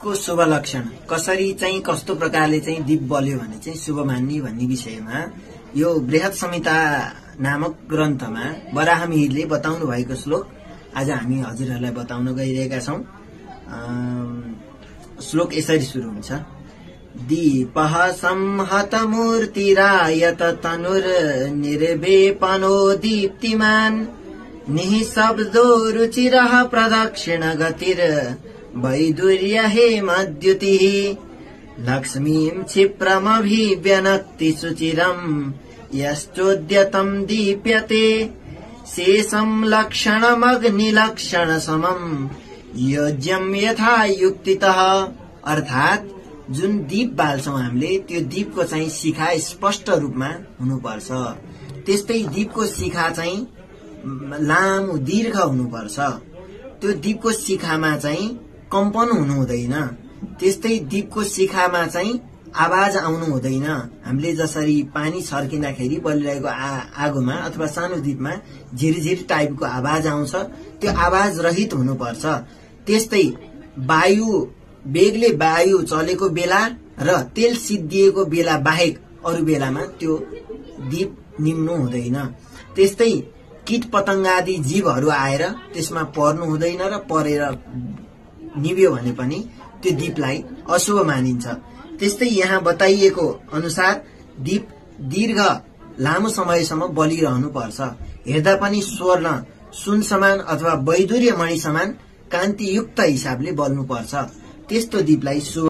दीपको शुभ लक्षण कसरी चाहिँ कस्तो प्रकारले चाहिँ दीप बल्यो भने चाहिँ शुभ मान्ने भन्ने विषयमा यो बृहत संहिता नामक ग्रन्थमा वराहमिहिरले बताउनु भएको श्लोक आज हामी हजुरहरूलाई बताउन गइरहेका छौं। श्लोक यसरी सुरु हुन्छ। दीपः संहत मूर्तिरायत तनुर निर्वेपनो दीप्तिमान् निःशब्दो रुचिरः प्रदक्षिण गतिर वैदुर्य हेमद्युतिः लक्ष्मीं क्षिप्रमभिव्यनक्ति सुचिरम् यश्चोद्यतं दीप्यते शेषं लक्षणमग्निलक्षण समम् योज्यं यथा युक्तितः। अर्थात जुन दीप बाल्छौं हामीले त्यो दीपको चाहिँ शिखा स्पष्ट रूपमा हुनुपर्छ। त्यस्तै दीपको शिखा चाहिँ लामो दीर्घ हुनुपर्छ। त्यो दीपको शिखामा चाहिँ कम्पन हुनु हुँदैन। त्यस्तै दीपको शिखामा चाहिँ आवाज आउनु हुँदैन। हामीले जसरी पानी छर्किँदाखेरि बलिरहेको आगोमा अथवा सानो दीपमा झिरझिर टाइपको आवाज आउँछ, त्यो आवाज रहित हुनुपर्छ। त्यस्तै वेगले वायु चलेको बेला र तेल सिद्धिएको बेला बाहेक अरू बेलामा त्यो दीप निम्नु हुँदैन। त्यस्तै कीट पतंगादि जीवहरू आएर त्यसमा पर्नु हुँदैन र परेर निभ्यो भने पनि त्यो दीपलाई अशुभ मानिन्छ। त्यस्तै यहाँ बताइएको अनुसार दीप दीर्घ लामो समयसम्म बलिरहनु पर्छ। हेर्दा पनि स्वर्ण सुन समान अथवा वैदुर्य मणि समान कान्तियुक्त हिसाबले बल्नु पर्छ। त्यस्तो दीपलाई शुभ